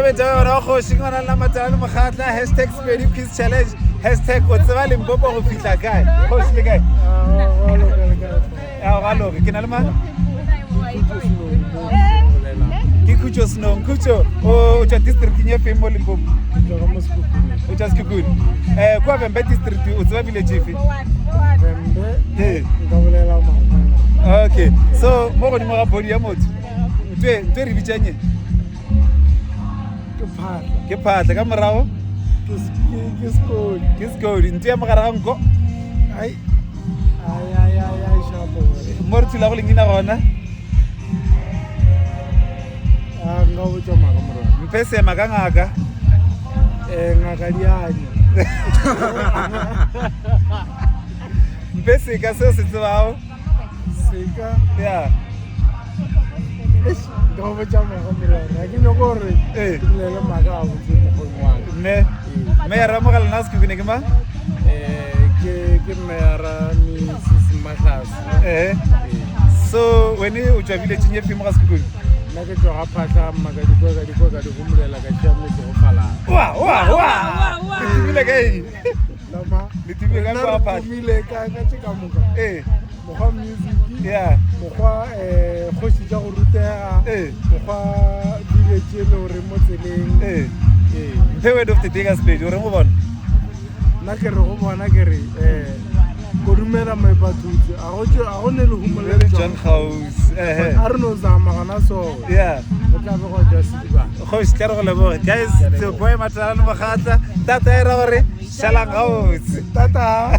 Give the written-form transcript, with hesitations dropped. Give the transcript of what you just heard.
Tšhabetša ba bana ba kgoši ke ngwana lena Matala le Mokgatla hashtag Sepedi quiz challenge hashtag o tseba Limpopo go fihla kae kgoši le kae a ga loke ke na le mang ke khutšo senong khutšo o tšwa districting e feng mo Limpopo o tšwa Sekhukhune um kua Vhembe district o tseba village efe okay so mo godimo ga body ya motho ntwe re bitšang eng Ke phatla. Ke phatla ka morago? Ke ke sekodi. Ke sekodi. Ntwe ya mogare ga nko? Ai. Ai ai ai ai shapo. Mo re thula go lengina gona? A nka botša maaka morena. Mphe seema ka ngaka. Eh ngaka di anya. Mphe seka se o se tsebago. Seka. Yeah. Eish, nka go botša maaka morena. Ga ke nyako gore Ee. ke bolele maaka a botse mokgweng wa ka. Mme mme ya ramogela nna Sekhukhune ke mang? Eh, ke ke meyara Mrs. Mahlase. Eh. So wene o tšwa village e feng mo ga Sekhukhune? Nna ke tšwa ga Phahla Mmakadikwe ka dikwe ka di homolela ka tšea metse go falala. Wa wa wa. Le tumile ka eng? Lama. Le tumile ka Nna kwa re Phahla. tumile ka ka tše ka moka. Eh. Mokgwa music. Yeah. Mokgwa eh kgoši tša go rutega. Eh. Mokgwa village e le gore mo tseleng. Eh. Ee. Mphe word of the day ka Sepedi o reng go bona? Nna ke re go bona ke re eh kodumela maipatutse a go tšwe a go ne lehumo le le John tšwang House. Eh. a re no zama gona so Yeah. go tla be go tšwa sediba Kgoši tla re go leboge. Guys, it's your boy Matala le Mokgatla. Tata e ra gore šalang gabotse. tata.